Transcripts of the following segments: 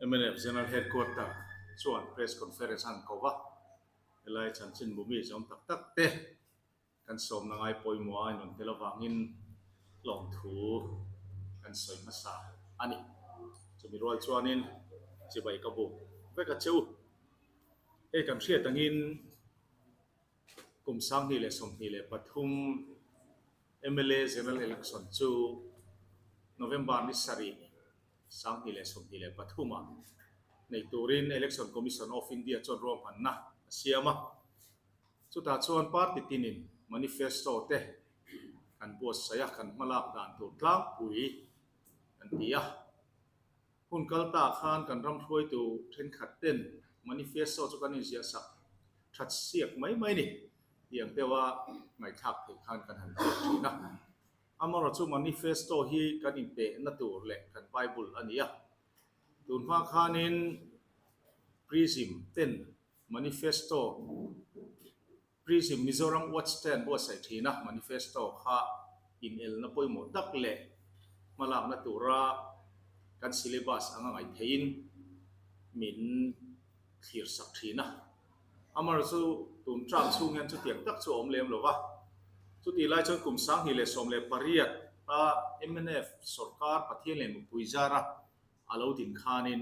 Mnf General Headquarter chuan Press Conference a han ko va, helai chanchinbu mi zawm tak tak te kan sawmna ngai pawimawh a inrawn tel avangin hlawmthu kan sawi hmasa a ni. Chumi rual chuanin chibai ka buk vek a che u. Hei kan hriat angin kum 2023 mla General Election chu November ni sarih 2023 ah nei turin Election Commission of India chuan ruahmanna a siam a. Chutah chuan party tinin manifesto te kan buatsaih a, kan hmalak dan tur tlangpui kan ti a. Hun kal ta khan kan ram hruaitu thenkhat ten manifesto chu kan inziah sak that siak mai mai ni tiang deuha ngaihthlak theih khan kan han hriat thin a. Amaherawhchu chu manifesto hi kan inpehna tur leh kan Bible a ni a. Tun hma khanin Prism ten Manifesto, Prism Mizoram Watch te an buatsaih thin a, manifesto kha inelna pawimawh tak leh hmalakna tura kan syllabus anga ngaih theihin min thlir sak thin a. Amaherawhchu chu tun term chhung hian chutiang tak chu a awm lem lo va. Chutih lai chuan kum 2018 a mnf sawrkar Pathian leh mipui zara a lo din khanin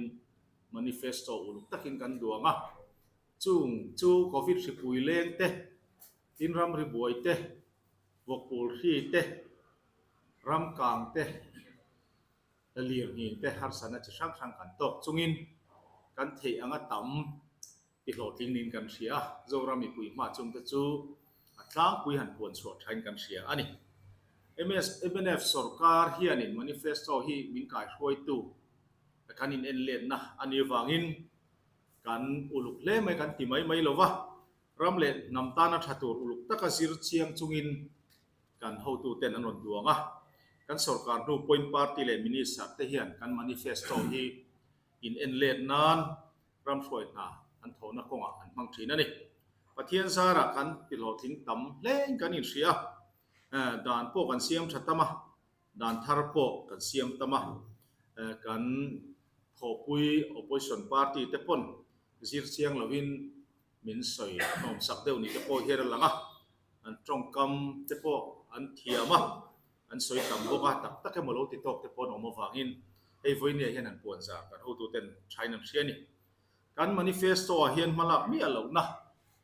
Manifesto uluk takin kan duang a, chung chu Covid hripui leng te, tin ramri buai te, vawkpul hri te, ram kang te, lirnghing te harsatna chi hrang hrang kan tawk chungin kan theih anga tam ti hlawhtling niin kan hria a, Zoram mipui hma chung te chu a tlangpui han puan chhuah thain kan hria a ni. Mnf sawrkar hianin manifesto hi min kaihruaitu Kan in en letna a nih avangin kan uluk hle mai kan ti mai mai lo va, ram leh hnam tana tha tur uluk taka zir chiang chungin kan hotuten an rawn duang a. Kan sorkar hnu point party leh minister te hian kan manifesto hi in en let nan ram hruai hna an thawhna kawngah an hmang thin a ni. Pathian zarah kan ti hlawhtling tam hlein kan inhria a, dan pawh kan siam tha tam a, Dan thar pawh kan siam tam a, kan thawhpui opposition party te pawn zir chiang lovin min sawi hnawm sak deuh ni te pawh hian a lang a, an tawngkam te pawh an thiam a, an sawi tam bawk a, tak tak emaw lo ti tawk te pawh an awm avangin hei vawinia hian an puan zar kan hotuten thain an hria a ni. Kan manifesto ah hian hmalak miah lohna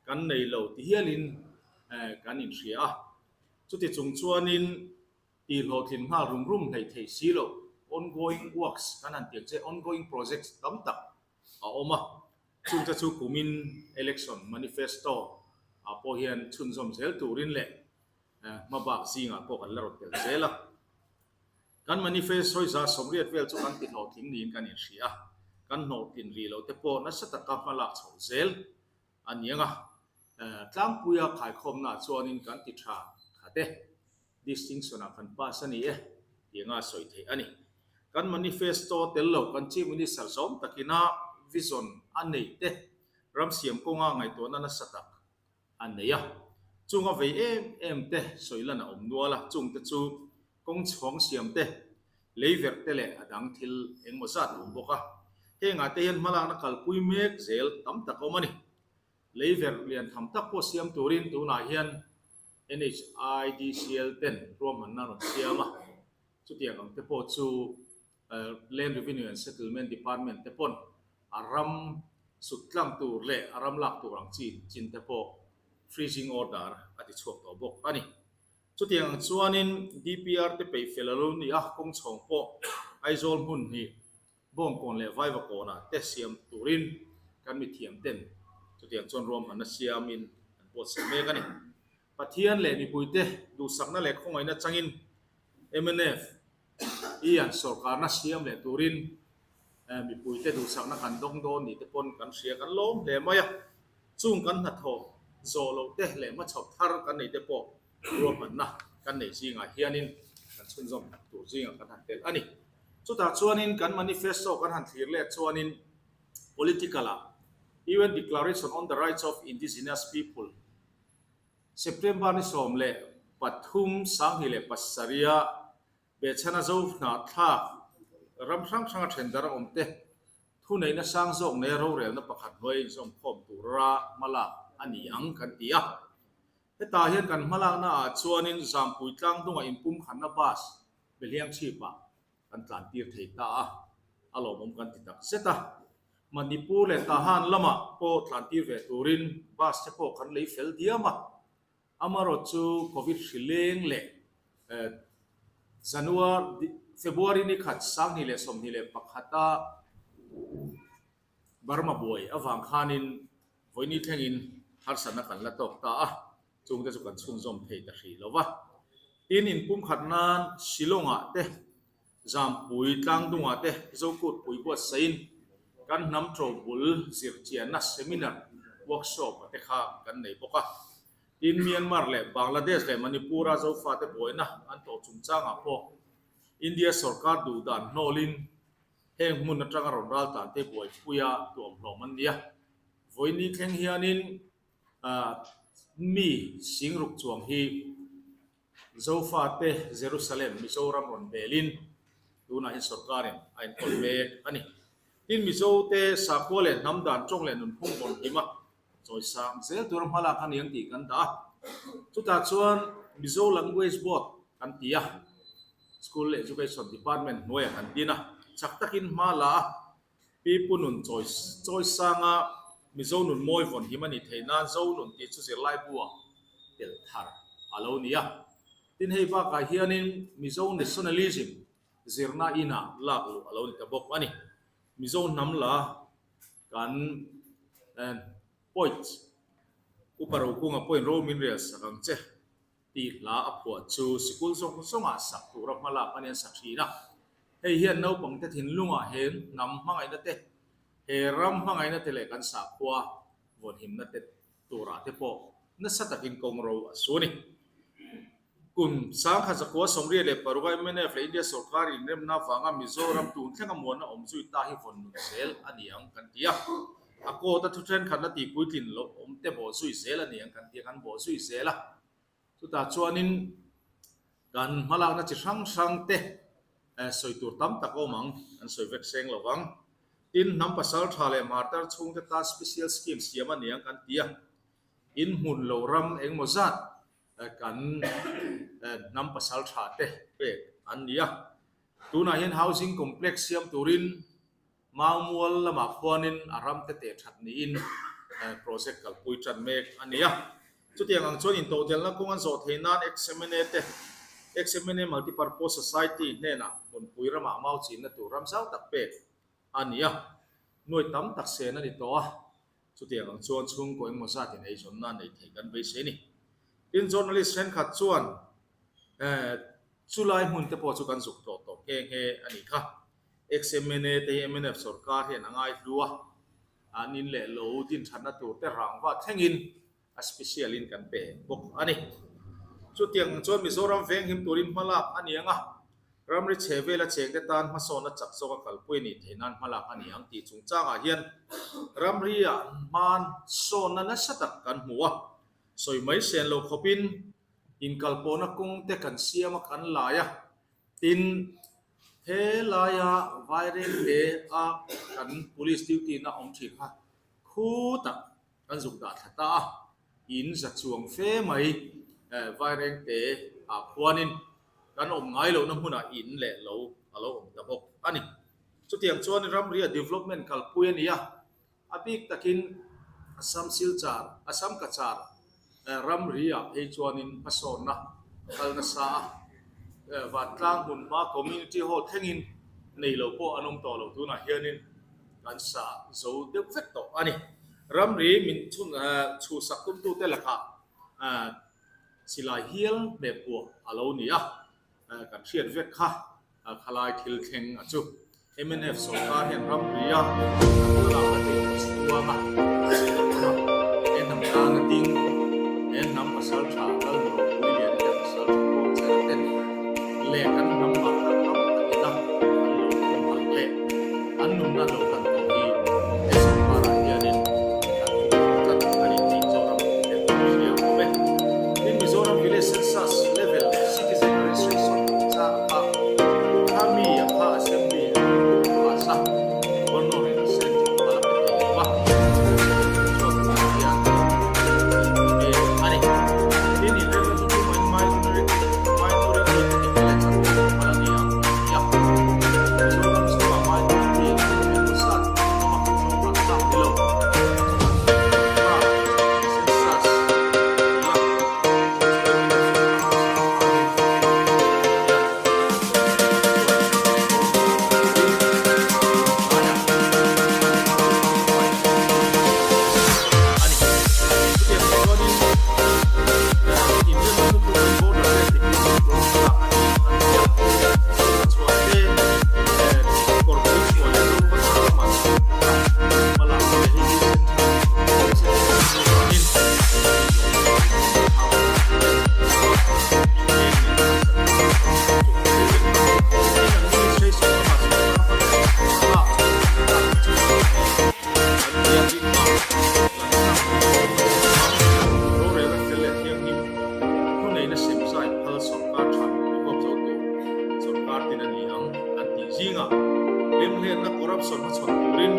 kan nei lo ti hialin kan inhria a, chuti chung chuanin Tih hlawhtlin nghal rum rum hleih theih si loh, ongoing works kan han tih ang che, ongoing projects tam tak a awm a, chungte chu kumin election manifesto ah pawh hian chhunzawm zel turin leh hmabak zingah pawh kan la rawn tel zel a. Kan manifesto hi 80% vel chu kan ti hlawhtling niin kan inhria a, kan hlawhtlin rih loh te pawh nasa taka hmalak chhoh zel a ni ang a, tlangpuia khaikhawmnaah chuanin kan ti tha khat e. Distinction ah kan pass a ni e tih anga sawi theih a ni. Kan manifesto tel lo kan Chief Minister zawm takina vision a neih te ram siam kawnga ngaihtuahna nasa tak a nei a. Chung a vei em em te sawi lan a awm nual a, chung te chu kawng chhawng siam te, lei verh te leh a dang thil engmaw zat a awm bawk a. Hengah te hian hmalakna kalpui mek zel tam tak a awm a ni. Lei verh lian tham tak pawh siam turin tunah hian NHIDCL ten ruahmanna rawn siam a, chutiang ang te pawh chu Land Revenue and Settlement Department te pawn a ram sut tlang tur leh a ram lak tur ang chi chin te pawh freezing order a ti chhuak tawh bawk a ni. Chutiang ang chuanin DPR te peih fel a lo ni a, kawng chhawng pawh Aizawl hmun hnih Bawngkawn leh Vaivakawnah te siam turin kan mithiam ten chutiang chuan ruahmanna siamin an buatsaih mek a ni. Pathian leh mipuite duhsakna leh khawngaihna changin mnf i an sawrkarna siam leh turin mipuite duhsakna kan dawng dawn ni te pawn kan hria kan lawm hle mai a. Chung kan hnathawh zawh loh te leh hmachhawp thar kan nei te pawh ruahmanna kan neih zingah hianin kan chhunzawm tur zingah kan han tel a ni. Chutah chuanin kan manifesto kan han thlir let chuanin political ah UN Declaration on the Rights of Indigenous People September ni 13 2007 a Behchhana Zo hnahthlak ram hrang hranga then dar a awm te. Thuneihna sang zawk nei rorelna pakhat hnuai inzawm khawm tura hmalak a ni ang kan ti a. Hetah hian kan hmalakna ah chuanin Zampui tlangdungah inpumkhatna bus Behliang chhipah kan tlan tir thei ta a, a lawmawm kan ti tak zet a. Manipur leh Tahan lamah pawh tlan tir ve turin bus te pawh kan lei fel diam a. Amarawh chu Covid hri leng leh January, February ni khat 2021 a Burma buai avang khanin vawiini thlengin harsatna kan la tawk ta a, chungte chu kan chhunzawm thei ta hrih lo va. Tin, inpumkhat nan Shillong-ah te, Zampui tlangdungah te Zokutpui buatsaiin kan hnam ṭobul zirchianna seminar, workshop, te kha kan nei bawk a. Tin, Myanmar leh Bangladesh leh Manipur-a Zofate buaina an tawh chungchangah pawh India sorkar duhdan hnawlin heng hmun atanga rawn ral tan te buaipuia tuamhlawm an ni a. Vawiini thleng hianin mi singruk chuang hi Zofate Jerusalem, Mizoram rawn belin tunah hian sorkarin a enkawl mek a ni. Tin, Mizote sakhua leh hnam dan tawng leh nunphung vawn him a chawisang zel tura hmalak a ni ang tih kan dah a. Chutah chuan Mizo Language Board kan ti a, School Education Department hnuaiah kan din a, chak takin hma la a, Pi Pu Nun chawisanga Mizo nun mawi vawn him a nih theih nan Zo nun tih chu zirlai buah tel thar a lo ni a. Tin, hei bakah hianin Mizo Nationalism zirna inah lak luh a lo ni ta bawk a ni. Mizo hnam la kan poet Upa Rokunga pawhin ro min rel sak ang che tih hla a phuah chu sikul zawng zawngah sak tura hmalak a nia sa thin a. Hei hian naupangte thinlungah he hnam hmangaihna te, he ram hmangaihna te leh kan sakhua vawnhimna te turah te pawh nasa takin kawng ro a su a ni. Kum 1986 a mnf leh India sorkar inremna avanga Mizoram tun thlenga muanna awm zui ta hi vawn nun zel a ni ang kan ti a. A court a thu thenkhatna tihpuitlin loh awm te bawh zui zel a ni ang kan ti a, kan bawh zui zel a. Chutah chuanin kan hmalakna chi hrang hrang te sawi tur tam tak a awm ang, an sawi vek seng lo vang. Tin, hnam pasal tha leh martar chhungte tan special scheme siam a ni ang kan ti a. In hmun lo ram engmaw zat kan hnam pasal tha te pek an ni a. Tunah hian housing complex siam turin Maumual lamah khuanin a ram te teh that niin project kalpui tan mek a ni a. Chutiang ang chuan intodelhna kawng an zawh theih nan XMNA te, XMNA Multipurpose Society hnenah hmunpui ramah mau chinna tur ram zau tak pek a ni a. Nuai tam tak sen a ni tawh a. Chutiang ang chuan chhungkaw engmaw zatin eizawnna nei thei kan beisei a ni. Tin, journalist thenkhat chuan chulai hmun te pawh chu kan zuk tlawh tawh nghe nghe a nih kha. XMNA te hi mnf sorkar hian a ngaihlu a, an in leh lo din thatna tur te rangva thlengin a special in kan pe bawk a ni. Chutiang ang chuan Mizoram venghim turin hmalak a ni ang a, ramri chhe vela chengte tan hmasawnna chak zawka kalpui a nih theih nan hmalak a ni ang tih chungchangah hian ramri ah hman sawnna nasa tak kan hmu a, sawi mai sen lo khawpin inkalpawhna kawng te kan siam a kan lai a, tin He laia Vairengte a kan police duty na awm thin kha khutah kan zuk dah thla ta a, in za chuang fe mai Vairengte ah khuanin kan awm ngai lohna hmunah in leh lo a lo awm ta bawk a ni. Chutiang chuan ramria development kalpui a ni a, A bik takin Assam Silchar, Assam Cachar ramri ah phei chuanin hmasawnna kal nasa a, Vantlang hmunhma Community Hall thlengin nei lo pawh an awm tawh lo tunah hianin kan sa zo deuh vek tawh a ni. Ramri min chhun chhuhsak tumtute lakah silai hial hmeh puah a lo ni a, Kan hriat vek kha khalai thil thleng a chu. Mnf sorkar hian ramri a hmalak a tih a chhuang a, he hnam tan a ding, he hnam pasal tha Lalnawpui lian te pasal tha pawh cher ten leh kan hnam ah kan ram takin a an lo humhalh leh an nunna lo hlan tawh hi he sorkar ah hianin kan humhalh tlat a ni tih Zoram ten kan hria awm e. Tin Mizoram Village Census Level Citizen Registration chungchang kha kha mi a kha Assembly a pass a, Governor in a Hlemhletna corruption hmachhawn turin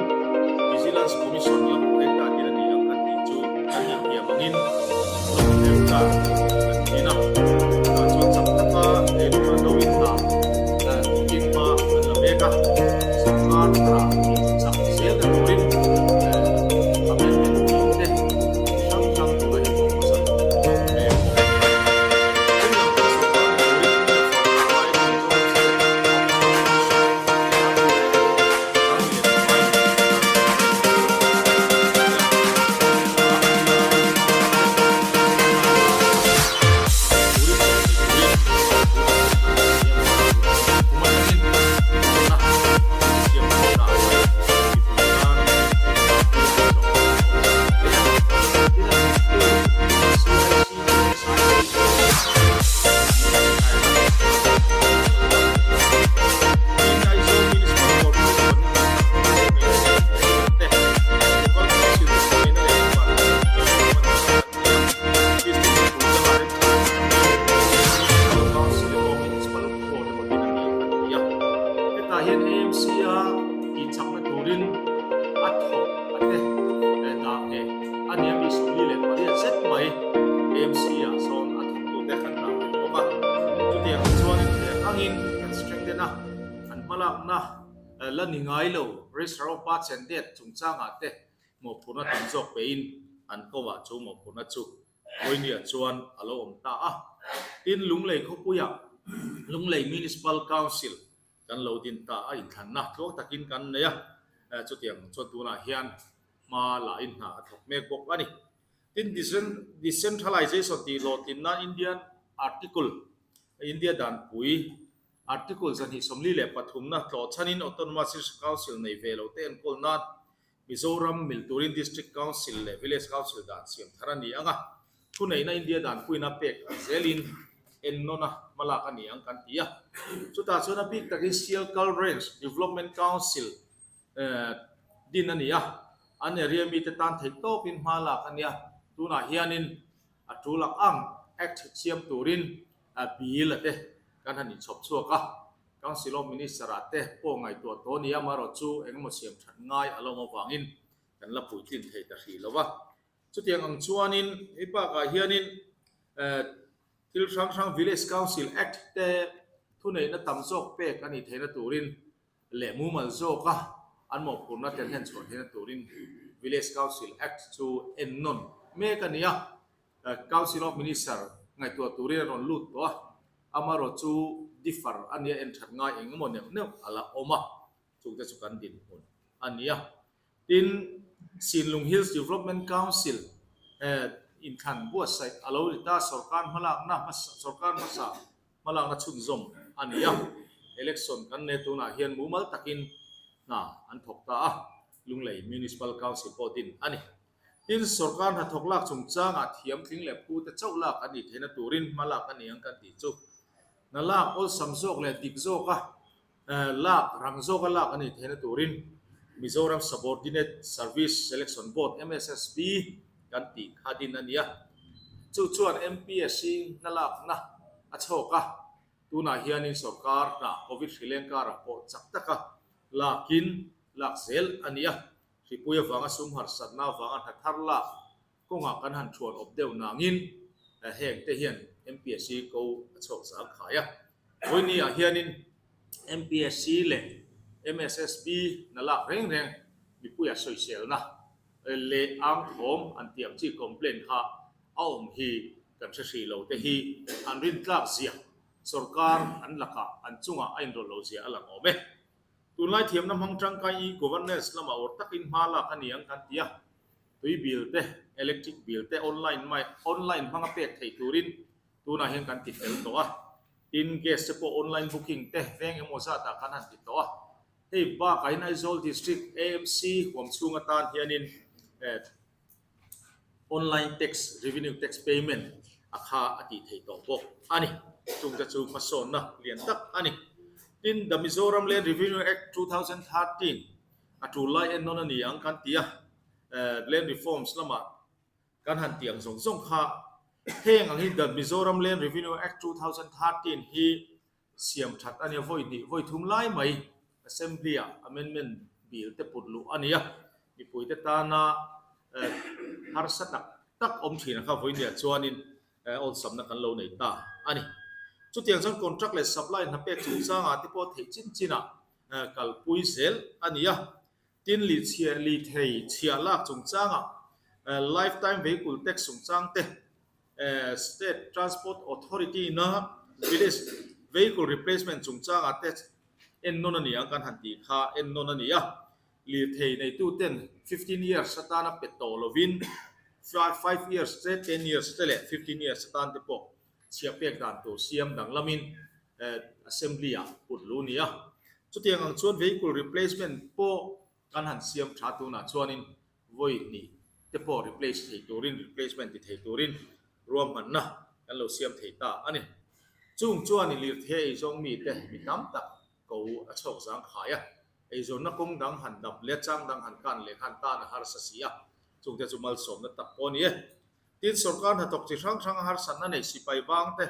Vigilance Commission Lok Ayukta din a ni ang kan tih chu kan intiam angin Lok Ayukta kan din a. Chutah chuan chak taka eirukna do in hna thawkin hma an la mek a, sorkar tharah chak zelna turin amendment tih te chi hrang hrang tunah hian proposal an mek bawk. Thil lam pawh sorkar ni turin sorkar laia Mizoram State Officer Commission Hetah hian AMC a tihchakna turin a thawk a te dah ngheh a nia mi 48 zet mai AMC ah sawn a thawktute kan dah ngheh bawk a. Chutiang ah chuan heng angin kan strengthen a, an hmalakna la ni ngai lo Registrar of Births and Death chungchangah te mawhphurhna tam zawk pein an kawngah chu mawhphurhna chu Vawinia chuan a lo awm ta a. Tin, Lunglei khawpuiah Lunglei Municipal Council kan lo din ta a, inthlanna tluang takin kan nei a, chutiang chuan tunah hian hma lahin hna a thawk mek bawk a ni. Tin, Decentralization tih hlawhtlin nan Indian Article, India Danpui, Article 243 na tlawhchhanin Autonomous District Council nei ve lo te enkawl nan Mizoram mil turin District Council leh Village Council dan siam thar a ni ang a, thuneihna India danpuina pek ang zelin ennawna hmalak a ni ang kan ti a. Chutah chuan a bik takin Sialkal Range Development Council din a ni a, an area mite tan theih tawkin hma lak a nia. Tunah hianin a tul ang ang Act siam turin bill a te kan han inchhawp chhuak a. Council of Minister ah te pawh ngaihtuah tawh a ni a, amaherawh chu engemaw siam that ngai a lo awm avangin kan la puitlin thei ta hrih lo va. Chutiang ang chuanin hei bakah hianin thil hrang hrang Village Council Act te thuneihna tam zawk pek a nih theihna turin leh mumal zawka an mawhphurhna tel hlen chhuah theihna turin Village Council Act chu ennawn mek a ni a. Council of Minister ngaihtuah turin a rawn lut tawh a, amaherawh chu differ a nia en that ngai eng emaw neuh neuh a la awm a, chungte chu kan dinhmun a ni a. Tin, Sinlung Hills Development Council inthlan buatsaih a lo ni ta, sorkar hmalakna hmasa sorkar hmasa hmalakna chhunzawm a ni a, election kan nei tunah hian mumal takin hna an thawk ta a, Lunglei Municipal Council pawh din a ni. Tin, sorkar hnathawk lak chungchangah thiam tling leh phute chauh lak a nih theihna turin hma lak a ni ang kan tih chu. Hna lak awlsam zawk leh dik zawka lak, rang zawka lak a nih theihna turin Mizoram Subordinate Service Selection Board, MSSB, kan tih kha din a ni a. Chu chuan MPSC hna lakna a chhawk a, tunah hianin sorkar hna Covid hrileng karah pawh chak taka lakin lak zel a ni a. Hripui avanga sum harsatna avanga hna thar lak kawngah kan han thuan awp deuh nangin heng te hian MPSC ko a chhuak zang khai a. Vawiini ah hianin MPSC leh MSSB na lak reng reng mipuia sawiselna leh ang thawm an tih ang chi complaint kha a awm hi kan hre hrih lo te hi an rintlak zia sorkar an lakah an chungah a inrawlh lo zia a lang awm e. Tunlai thiamna hmang tangkai e-governance lamah awr takin hma lak a ni ang kan ti a, tui bill te, electric bill te online mai online hmanga pek theih turin tunah hian kan ti fel tawh a, tin gas te pawh online booking te veng emaw zatah kan han ti tawh a, hei bakah hian Aizawl District AMC huam chhung atan hianin eh Online tax, revenue tax payment a kha a tih theih tawh bawk a ni. Chungte chu hmasawnna lian tak a ni. Tin, The Mizoram Land Revenue Act 2013 a tul lai ennawn a ni ang kan ti a, Land Reforms lamah kan han tih ang zawng zawng kha heng ang hi The Mizoram Land Revenue Act 2013 hi siam that a nia, vawi hnih, vawi thum lai mai. Assembly-ah amendment bill te put luh a ni a, mipuite tana harsa tak tak awm thin a kha vawinia chuanin awlsamna kan lo nei ta a ni. Chutiang chuan contract leh supply hna pek chungchangah te pawh theih chin chinah kalpui zel a ni a. Tin, lihchhiah lihthei chhiah lak chungchangah lifetime vehicle tax chungchang te, State Transport Authority na village vehicle replacement chungchangah te ennawn a ni ang kan han tih kha ennawn a ni a. Lirthei neituten 15 years atana pe tawh lovin 5 years te, 10 years te leh 15 years atan te pawh chhiah pek dan tur siam danglamin Assembly-ah put lu a ni a. Chutiang ang chuan vehicle replacement pawh kan han siam tha tunah chuanin vawi hnih te pawh replace thei turin, replacement ti thei turin ruahmanna kan lo siam thei ta a ni. Chung chuan i lirthei eizawng mite mi tam tak ko a chhawk zang khai a, eizawnna kawng dang han dap leh chang dang han kan leh khan tan a harsa si a, chungte chu malsawmna tak pawh a ni e. Tin, sorkar hnathawk chi hrang hranga harsatna nei sipai vang te,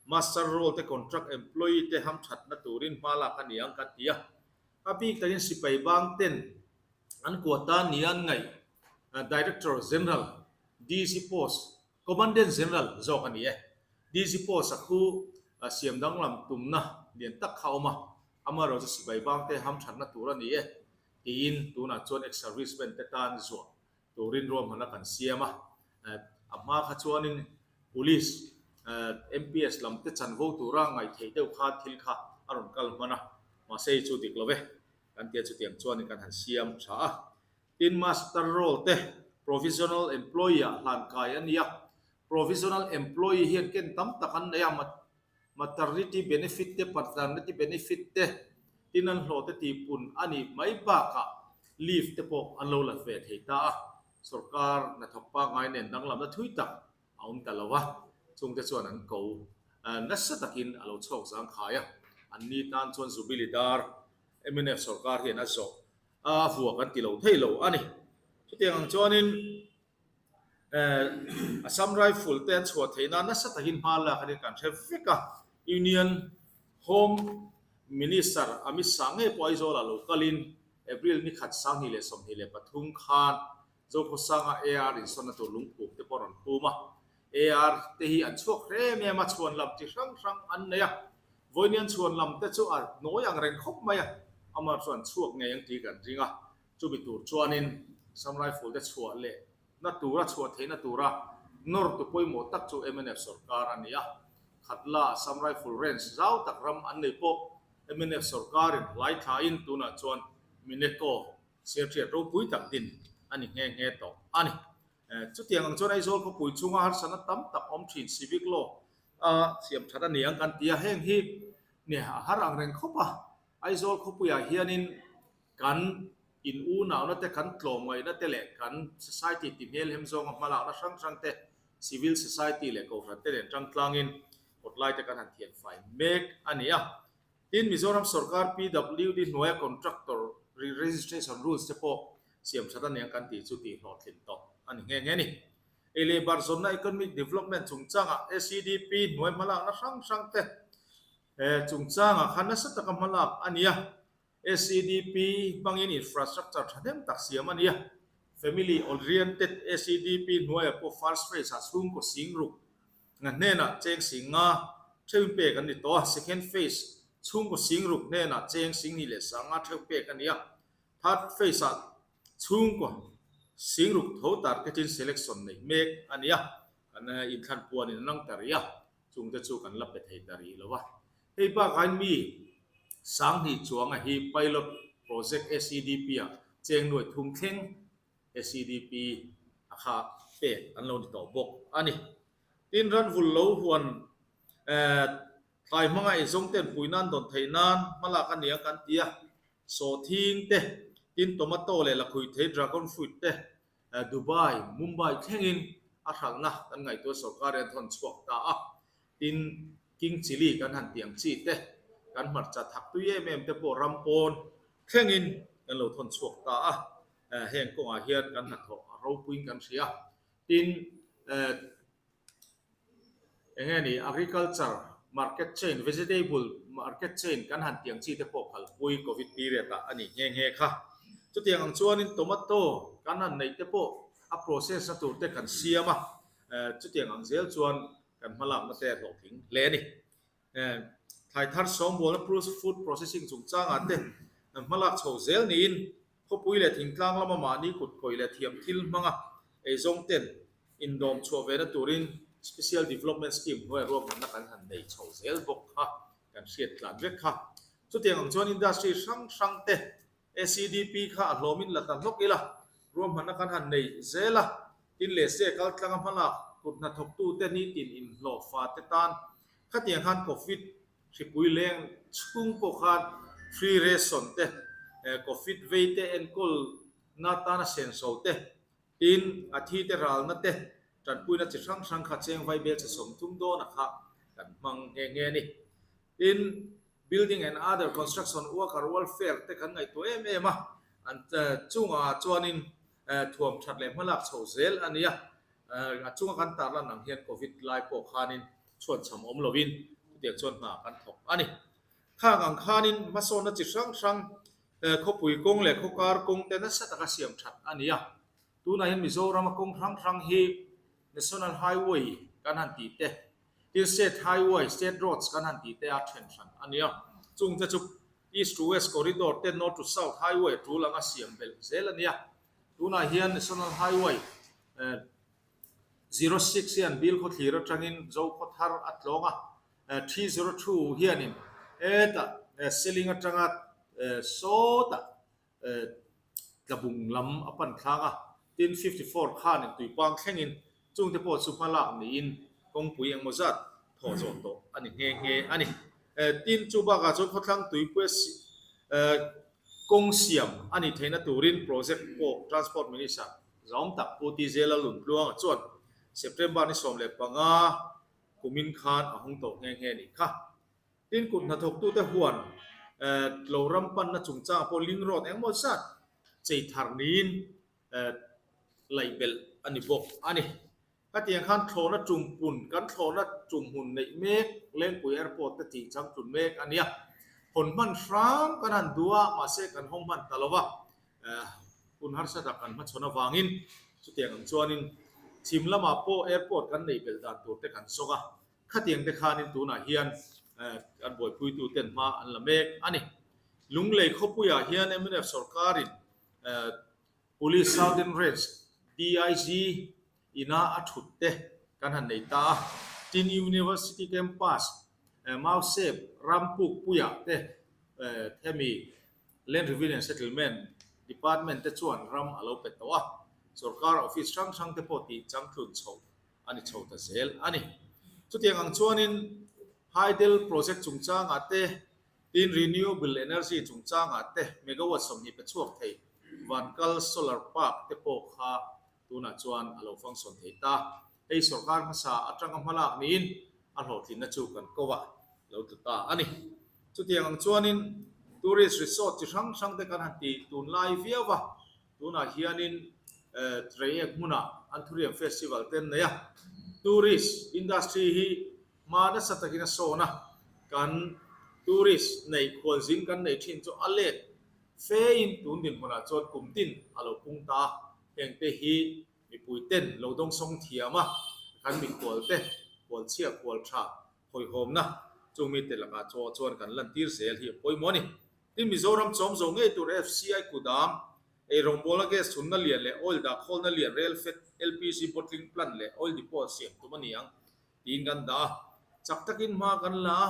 Master role te contract employee te hamthatna turin hma lak a ni ang kan ti a. A bik takin sipai bang ten an quota ni an ngaih Director General, DG post, Commandant General zawk a ni e. DG post a khu siam danglam tumna lian tak kha a awm a, amaherawhchu sipai bang te hamthatna tur a ni e tiin tunah chuan ex-servicemen te tan zuah turin ruahmanna kan siam a, a hma kha chuanin Police, MPS lam te chanvo tura ngaihtheih deuh kha thil kha a rawn kal hman a, mahse hei chu dik lo ve kan tia chutiang chuanin kan han siam tha a. Tin, Master Roll te Provisional Employee ah hlan kai a ni a, Provisional Employee hian ken tam tak an nei a, Maternity benefit te, paternity benefit te, tin an hlawh te tihpun a nih mai bakah leave te pawh an lo la ve thei ta a, sorkar hnathawk pangngai nen danglamna thui tak a awm ta lo a, chungte chuan an ko nasa takin a lo chhawk zangkhai a, an ni tan chuan Jubilee dar mnf sorkar hian a zawh a vuak an ti lo thei lo a ni. Chutiang ang chuanin Assam Rifle te an chhuah theih nan nasa takin hma lak a ni kan hre vek a, Union Home Minister Amit Shah ngei pawh Aizawlah lo kalin April ni khat 2023 khan Zokhawsanga AR insawnna tur lungphum te pawh a rawn phum a, AR te hi an chhuak hrem em a, chhuan lam chi hrang hrang an nei a, vawiin chhuan lam te chu a nawi ang reng khawp mai a, amah chuan chhuak ngei ang tih kan ring a. Chumi tur chuanin Assam Rifle te chhuah leh na tura chhuah theihna tura nawrtu pawimawh tak chu mnf sorkar a ni a. Khatla Assam Rifle Range zau tak ram an nei pawh mnf sorkarin hlai thlain tunah chuan Mineco Siarhriat ropui tak din a ni nghe nghe tawh a ni. Chutiang ang chuan Aizawl khawpui chhunga harsatna tam tak awm thin Civic Law a siam that a ni ang kan ti a, heng hi a har ang reng khawp a. Aizawl khawpuiah hianin Kan in unauna te, kan tlawmngaihna te leh kan society ti hmelhem zawnga hmalakna hrang hrang te, civil society leh kohhran te nen tangtlangin kawtlai te kan han thian fai mek a ni a. Tin, Mizoram sorkar PWD hnuaia contractor registration rules te pawh siam that a ni ang kan tih chu tih hlawhtlin tawh a ni nghe nghe a ni. Ei leh bar zawnna economic development chungchangah SEDP hnuai hmalakna hrang hrang te chungchangah khan nasa taka hmalak a ni a. SEDP hmangin infrastructure thahnem tak siam a ni a, Family Oriented SEDP hnuaiah pawh first phase ah chhungkaw sing ruk nga hnenah cheng sing nga theuhin pek an ni tawh a, second phase chhungkaw sing ruk hnenah cheng sing hnih leh sang nga theuh pek a ni a, third phase ah chhungkaw sing ruk tho targeting selection neih mek a ni a, kan inthlan puanin a lang ta rih a, chungte chu kan la pe thei ta rih lo a. Hei bakah hian mi 2000 chuanga hi pilot project SEDP ah cheng nuai thum thleng SEDP a kha pek an lo ni tawh bawk a ni. Tin, ranvul lo huan thlai hmanga eizawng ten pui nan dawn theih nan hmalak a nia kan ti a, sawhthing te, tin tomato leh lakhuih thei dragon fruit te Dubai, Mumbai thlengin a hralhna kan ngaihtuah sorkar hian thawn chhuak ta a. Tin, King Chilli kan han tih ang chi te, kan hmarcha thak tui em em te pawh ram pawn thlengin kan lo thawn chhuak ta a. Heng kawngah hian kan hnathawh a ropuiin kan hria. Tin, eng nge ni, agriculture market chain, vegetable. Market chain kan han tiang chi te pawh kalpui Covid period ah a nih nghe nghe kha. Chutiang ang chuanin tomato kan han neih te pawh a process na tur te kan siam a, chutiang ang zel chuan kan hmalakna te a hlawhtling hle a ni. Thlai thar sawmbualna food processing chungchangah te hmalak chho zel niin khawpui leh thingtlang lama mahni kut khawih leh thiam thil hmanga eizawng ten indawm chhuah vena turin Special Development Scheme hnuaia ruahmanna kan han nei chho zel bawk kha kan hriat tlan vek kha. Chutiang ang chuan industry hrang hrang te ACDP kha a hlawmin la ta hlawk ila, ruahmanna kan han nei zel a, tin leh se kal tlanga hmalak kut hnathawktute nitin inhlawh fate tan khatiang khan Covid hripui leng chhung pawh khan free ration te, Covid vei te enkawl na tana senso te, tin a thi te ralna te tanpuina chi hrang hrang kha cheng vaibel chi 30 dawna kha kan hmang nghe nghe a ni. Tin, Building and other construction worker welfare te kan ngaihtuah em em a, an chungah chuanin thuam that leh hmalak chho zel a nia. A chunga kan tarlan ang hian Covid lai pawh khanin chhuanchham awm lovin chutiang chuan hna kan thawk a ni. Khang ang khanin hmasawnna chi hrang hrang khawpui kawng leh khawkar kawng te nasa taka siam that a ni a. Tunah hian Mizorama kawng hrang hrang hi National Highway kan han tih te, Tin State Highway, State Roads kan han tih te a then hran a nia. Chung te chu East to West Corridor te North to South Highway tul anga siam belh zel a nia. Tunah hian National Highway 06 hian Bilkhawthlir atangin Zokhawthar a tlawng a, 302 hianin hetah Seling atanga sawtah Tlabung lam a pan thlang a, tin 54 khanin tuipang thlengin chungte pawh chu hmalak niin kawngpui engmaw zat thawh zawh tawh a ni nghe nghe a ni. Tin, chu bakah chuan khawthlang tuipui kawng siam a nih theihna turin project pawh Transport Minister Zawm tak Pu TJ Lalluntluanga chuan September ni 15 kumin khan a hung tawh nghe nghe a nih kha. Tin, kut hnathawktute huan tlo ram panna chungchangah pawh link road engmaw zat chei thar niin laih belh a ni bawk a ni. Khatiang khan thlawhna tum pun, kan thlawhna tum hmun neih mek Lengpui Airport te tih changtlun mek a nia. Hawn hman hram kan han duh a, mahse kan hawng hman ta lo va, hun harsa tak kan hmachhawn avangin chutiang ang chuanin chhim lamah pawh airport kan neih belh dan tur te kan zawk a. Khatiang te khanin tunah hian an buaipuitu ten hma an la mek a ni. Lunglei khawpuiah hian mnf sorkarin Police Southern Range DIG ina a thut te kan han nei ta a. Tin University Campus Mausep Rampukpuiah te hemi Land Revenue and Settlement Department te chuan ram a lo pe tawh a. Sorkar office hrang hrang te pawh tih changtlun chhoh a ni chho ta zel a ni. Chutiang ang chuanin Hydel project chungchangah te, tin renewable energy chungchangah te megawatt 20 pe chhuak thei Vankal Solar Park te pawh kha tunah chuan a lo function thei ta. Hei sorkar hmasa atanga hmalak niin a hlawhtlinna chu kan ko a lo tlu ta a ni. Chutiang ang chuanin tourist resort chi hrang hrang te kan han ti tunlai viau va, Tunah hianin Reiek hmunah Anthurium Festival te an nei a, tourist industry hi hma nasa takin a sawn a, kan tourist neih khualzin kan neih thin chu a let fein tun dinhmunah chuan kum tin a lo pung ta a, hengte hi mipui ten lo dawngsawng thiam a, kan mikhual te khualchhia khual tha hawihhawmna chung mite lakah chaw chuan kan lantir zel hi a pawimawh a ni. Tin, Mizoram chawm zo ngei tur FCI kudam, ei rawngbawlna gas chhunna lian leh oil dah khawlna lian rail fed LPG bottling plant leh oil depot siam tum a ni ang tiin kan dah a. Chak takin hma kan la a,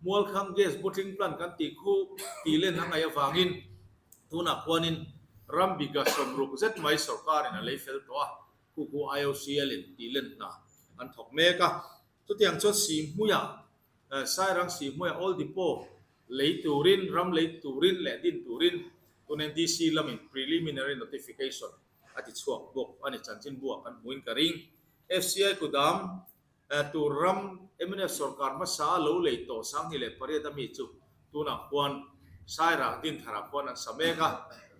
Mualkhang gas bottling plant kan tih khu tih len a ngaih avangin tunah khuanin ram biga 60 zet mai sorkarin a lei fel tawh a, khu khu IOCL in tih len hna an thawk mek a. Chutiang chuan Sihhmuiah Sairang Sihhmuiah oil depot Lei turin, ram lei turin leh din turin tun NDC lamin preliminary notification a ti chhuak bawk a ni. Chanchinbuah kan hmuin ka ring. FCI kudam tur ram mnf sorkar hmasa a lo lei tawh 2008 a mi chu tunah khuan Sairang Dintharah khuan an sa mek a.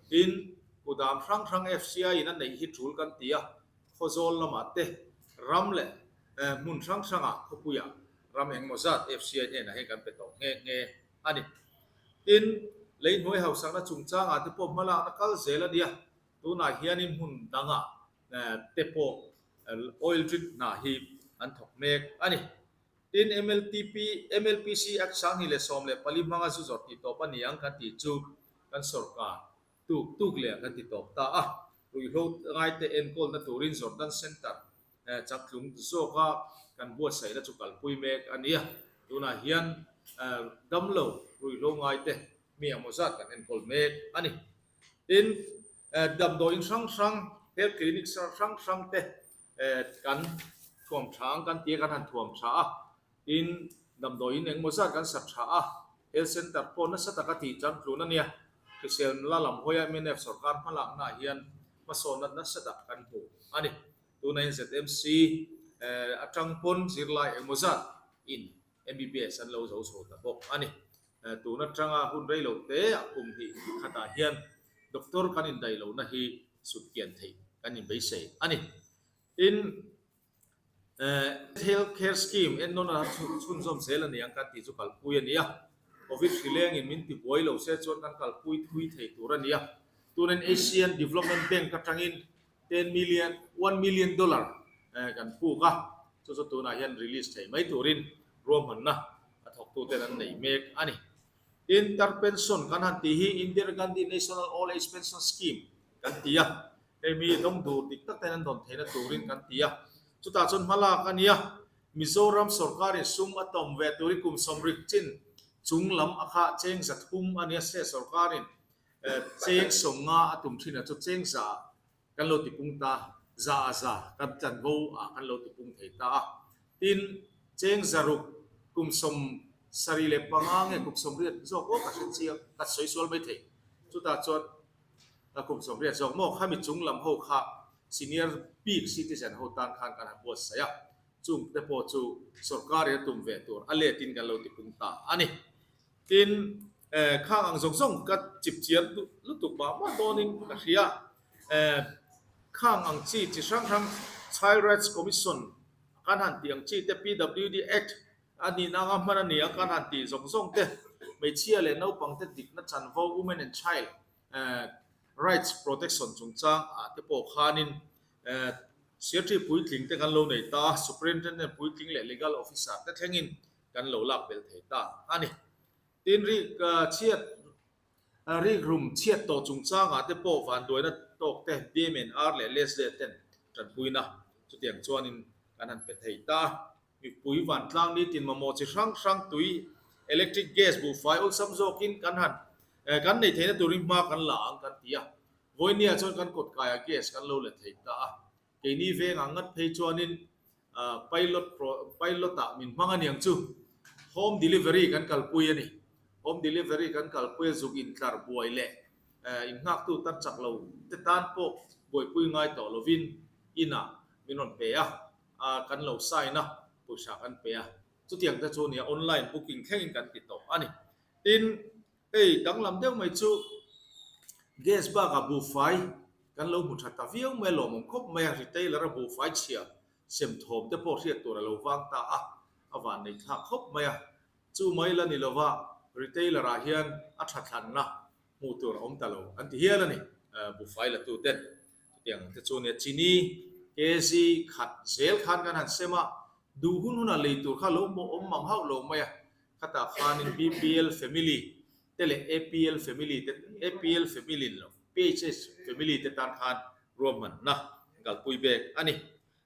Tin, kudam hrang hrang FCI in a neih hi tul kan ti a, Khawzawl lamah te ram leh hmun hrang hrangah khawpuiah. Ram engemaw zat FCI hnenah hian kan pe tawh nghe nghe a ni. Tin, lei hnuai hausakna chungchangah te pawh hmalakna kal zel a nia. Tunah hianin hmun dangah te pawh oil rig hna hi an thawk mek a ni. Tin, MLTP, MLPC Act 2014 hmanga zu zawrh tih tawp a ni ang kan tih chu kan sawrkar tuk tuk leh kan ti tawp ta a. Ruihhlo ngaite enkawlna turin Jordan Centre chaktlung zawka kan buatsaihna chu kalpui mek a nia. Tunah hian damlo ruihhlo ngaite mi engmaw zat kan enkawl mek a ni. Tin, damdawiin hrang hrang, health clinic hrang hrang te kan thuam tha ang kan ti a, kan han thuam tha a. Tin, damdawiin engmaw zat kan sak tha a, health centre pawh nasa taka tih changtlun a nia. Hriselna lam hawia mnf sorkar hmalaknaah hian hmasawnna nasa tak kan hmu a ni. Tuna in ZMC atang pawn zirlai engmaw zat in MBBS an lo zo chho ta bawk a ni. Tun atanga hun rei lo te a kum hnih khatah hian doctor kan indaih lohna hi sut kian theih kan inbeisei a ni. Tin, Health Care Scheme ennawn a chhunzawm zel a ni ang kan tih chu kalpui a ni a. Covid hrilengin min ti buai lo se chuan kan kalpui thui thei tur a ni a. Tunin Asian Development Bank atangin ten million, one million dollar kan puk a, chu chu tunah hian release thei mai turin ruahmanna a thawktuten an nei mek a ni. Tin, tar pension kan han tih hi Indira Gandhi National Old Age Pension Scheme kan ti a, hei mi dawng dur dik tak ten an dawn theihna turin kan ti a, chutah chuan hmalak a nia, Mizoram sorkarin sum a tawm ve turin kum sawmrik chin chung lam a kha cheng zathum a nia, state sorkarin Cheng sawmnga a tum thin a chu cheng za kan lo tipung ta, za a za kan chanvo ah kan lo tipung thei ta a. Tin, cheng zaruk kum 75 nge kum 80 zawk aw ka hre chiang, ka sawi sual mai thei. Chutah chuan kum 80 zawk maw khami chung lam ho kha senior bik citizen ho tan khan kan han buatsaih a, chung te pawh chu sorkarin a tum ve tur a letin kan lo tipung ta a ni. Tin, khang ang zawng zawng ka chip chiar lutuk mah mah dawnin ka hria. Khang ang chi chi hrang hrang Child Rights Commission kan han tih ang chi te, PWD Act a nihna anga hman a ni ang kan han tih zawng zawng te, hmeichhia leh naupang te dikna chanvo Women and Child Rights Protection chungchang ah te pawh khanin Secretary puitling te kan lo nei ta a, Superintendent puitling leh Legal Officer te thlengin kan lo lak belh thei ta a ni. Tin, rik chhiat, rik rum chhiat tawh chungchangah te pawh vanduaina tawk te BMNR leh LSD ten tanpuina chutiang chuanin kan han pe thei ta a. Mipui vantlang nitin mamawh chi hrang hrang tui, electric, gas, buhfai awlsam zawkin kan han kan nei theihna turin hma kan la ang kan ti a. Vawinia chuan kan kawtkaiah gas kan lo let thei ta a. Keini vengah ngat phei chuanin pilot pilot ah min hmang a niang chu. Home delivery kan kalpui a ni. Home delivery kan kalpui a zuk intlar buai leh innghaktu tar chak lo te tan pawh buaipui ngai tawh lovin inah min rawn pe a, kan lo sign a, pawisa kan pe a. Chutiang te chu nia online booking thlengin kan ti tawh a ni. Tin, Hei danglam deuh mai chu gas bakah buhfai kan lo hmu tha ta viau mai a lawmawm khawp mai a, retailer a buhfai chhia sem thawm te pawh hriat tur a lo vang ta a, a van nei thlak khawp mai a. Chu mai la ni lova retailer ah hian a tha thlanna hmuh tur a awm ta lo an ti hial a ni, buhfai la tu ten. Chutiang te chu nia chini kg khat zel khan kan han sem a, duh hun hunah lei tur kha lo awm mang hauh lo mai a, Khatah khanin BPL family te leh APL family te, APL family ni lo, PHS family te tan khan ruahmanna kalpui bek a ni.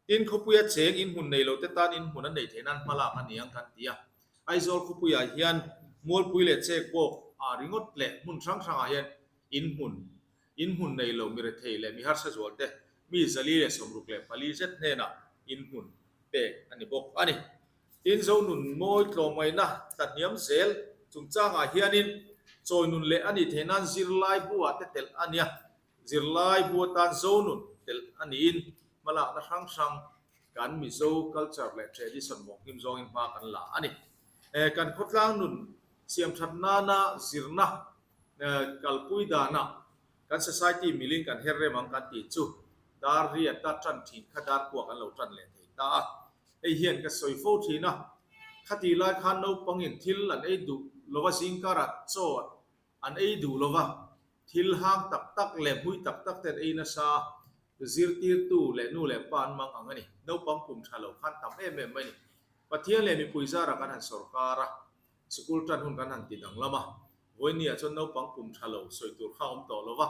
Tin, khawpuia cheng inhmun nei lo te tan inhmun an neih theih nan hmalak a ni ang kan ti a. Aizawl khawpuiah hian Mualpui leh Chekbawk ah ringawt leh hmun hrang hrangah hian inhmun, inhmun nei lo mi rethei leh mi harsa zual te mi 464 zet hnenah inhmun pek a ni bawk a ni. Tin, Zonun mawi tlawmngaihna tlahniam zel chungchangah hianin chawi nun leh a nih theih nan zirlai bu ah te telh a nia. Zirlai bu atan Zonun telh a niin hmalakna hrang hrang kan Mizo culture leh tradition vawng hlim zawngin hma kan la a ni. Kan khawtlang nun siamthat nana zirna kalpui danah kan society milin kan her rem ang kan tih chu dar riata tan thin kha dar kua kan lo tan leh thei ta a. Hei hian ka sawi fo thin a. Khatih lai khan naupangin thil an ei duh lova zingkarah chaw an ei duh lova thil hang tak tak leh hmui tak tak te an ei nasa a, zirtirtu leh nu leh pa an mang ang a ni. Naupang pum tha lo khan tam em em mai a ni. Pathian leh mipui zarah kan han sawrkar a, sikul tan hun kan han ti danglam a, vawinia chuan naupang pum tha lo sawi tur kha a awm tawh lova,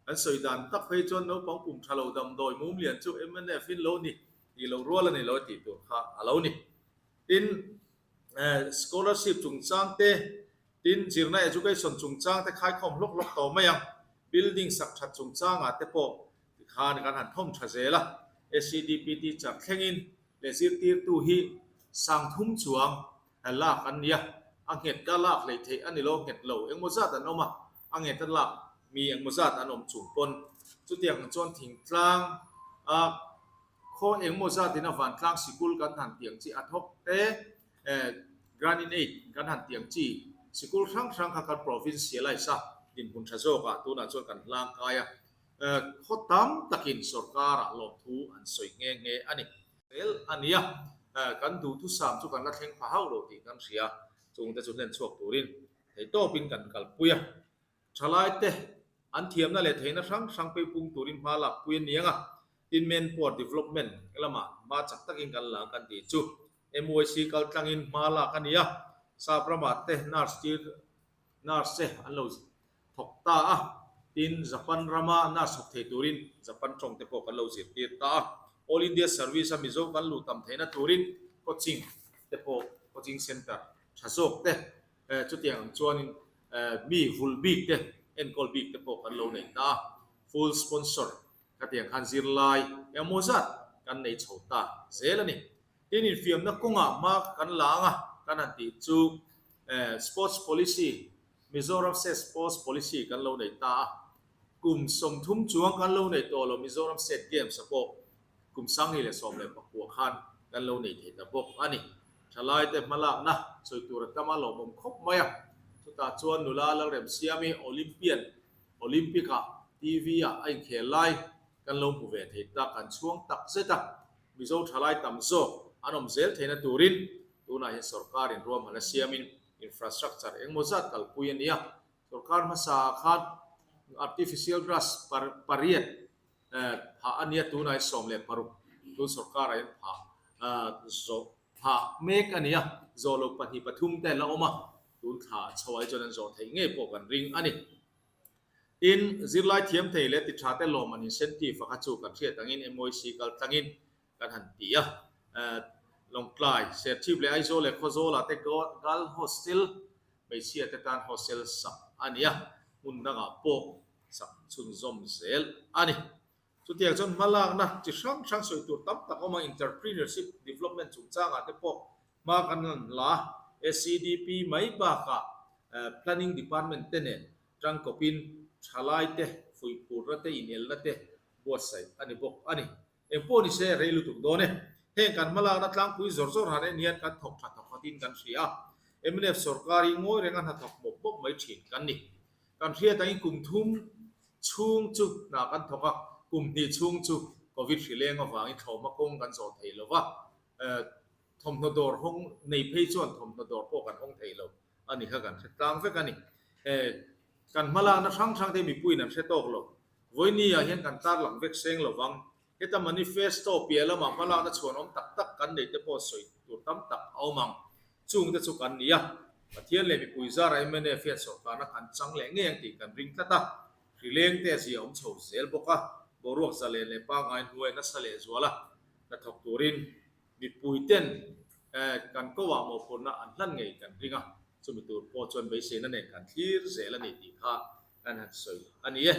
kan sawi dan tak phei chuan naupang pum tha lo damdawi mum lian chu mnf in lo ni tih loh rual a ni lo a tih tur kha a lo ni. Tin, scholarship chungchang te, tin zirna education chungchang te khaikhawm hlawk hlawk tawh mai ang. Building sak that chungchangah te pawh tikhan kan han thawm tha zel a. SEDP teacher thlengin leh zirtirtu hi sangthum chuang lak an ni a, a nghet ka lak hleih theih a ni lo, nghet lo engmaw zat an awm a, a nghet a lak mi engmaw zat an awm chung pawn chutiang ang chuan thingtlang a Khaw engmaw zatin a vantlang sikul kan han tiang chi a thawk te, grant in aid kan han tiang chi sikul hrang hrang kha kan provincialize a, dinhmun tha zawkah tunah chuan kan hlang kai a, khaw tam takin sorkarah lawmthu an sawi nghe nghe a ni. Zel a ni a, kan duhthusam chu kan la thleng pha hauh lo tih kan hria, chungte chu hlen chhuak turin theihtawpin kan kalpui a. Thalaite an thiamna leh theihna hrang hrang peipung turin hma lak pui a ni ang a, tin Manpower Development lamah hma chak takin kan la kan tih chu MYC kal tlangin hma lak a ni a, sap ramah te nurse tir nurse te an lo thawk ta a, tin Japan rama nurse thawk thei turin Japan tawng te pawh kan lo zirtir ta a, All India Service a Mizo kan luh tam theihna turin coaching te pawh coaching center tha zawk te Chutiang ang chuanin mi vul bik te, enkawl bik te pawh kan lo nei ta a, full sponsor khatiang khan zirlai engmaw zat kan nei chho ta zel a ni. Tin, infiamna kawngah hma kan la ang a, kan han tih chu Sports Policy, Mizoram State Sports Policy kan lo nei ta a, kum 30 chuang kan lo nei tawh lo Mizoram State Games ah pawh Kum 2019 khan kan lo nei thei ta bawk a ni. Thalaite hmalakna sawi tur a tam a lawmawm khawp mai a. Chutah chuan nula Lalremsiami Olympian, Olympic-ah TV-ah a inkhel lai kan lo hmu ve thei ta, kan chhuang tak zet a. Mizo thalai tam zawk an awm zel theihna turin tunah hian sorkarin ruahmanna siamin infrastructure engmaw zat kalpui a ni a. Sorkar hmasaah khan artificial grass pariat Phah a nia tunah hi 16 tun sorkarah hian phah zawh phah mek a nia, zawh loh pahnih pathum te an la awm a, tun thla chho ah hi chuan an zawh theih ngei pawh kan ring a ni. Tin, zirlai thiam thei leh ti tha te lawm an incentive a kha chu kan hriat angin MYC kal tlangin kan han ti a, Lawngtlai, Serchhip leh Aizawl leh Khawzawl ah te Girl Hostel hmeichhia te tan hostel sak a ni a, hmun dangah pawh sak chhunzawm zel a ni. Chutiang chuan hmalakna chi hrang hrang sawi tur tam tak awm a, entrepreneurship development chungchangah te pawh hma kan rawn la a, SEDP mai bakah Planning Department te nen tangkawpin thalaite fuihphurna te inelna te buatsaih a ni bawk a ni. Engpawh ni se rei lutuk dawn e. Heng kan hmalakna tlangpui zawr zawr han en hian kan thawk tha thawk khatin kan hria a, mnf sorkar hi ngawi renga hnathawk mawp mawp mai thin kan ni. Kan hriat angin kum thum chhung chu hna kan thawk a, kum hnih chhung chu Covid hri leng avangin thlawhhma kawng kan zawh thei lo va, thawmhnaw dawr hawng nei phei chuan thawmhnaw dawr pawh kan hawng thei lo a ni kha kan hre tlang vek a ni. Kan hmalakna hrang hrang te mipuiin an hre tawk lo. Vawiini ah hian kan tarlang vek seng lo vang. Heta manifesto piah lamah hmalakna chhuan awm tak tak kan neih te pawh sawi tur tam tak a awm ang. Chung te chu kan ni a, Pathian leh mipui zara mnf hian sawrkarna kan chang leh ngei ang tih kan ring tlat a, hrileng te a zia awm chho zel bawk a, boruak zalen leh pangngai hnuai nasa leh zual a hnathawk turin mipui ten kan ko ah mawhphurhna an hlan ngei kan ring a, chumi tur pawh chuan beiseina nen kan thlir zel a ni tih kha kan han sawi a ni e.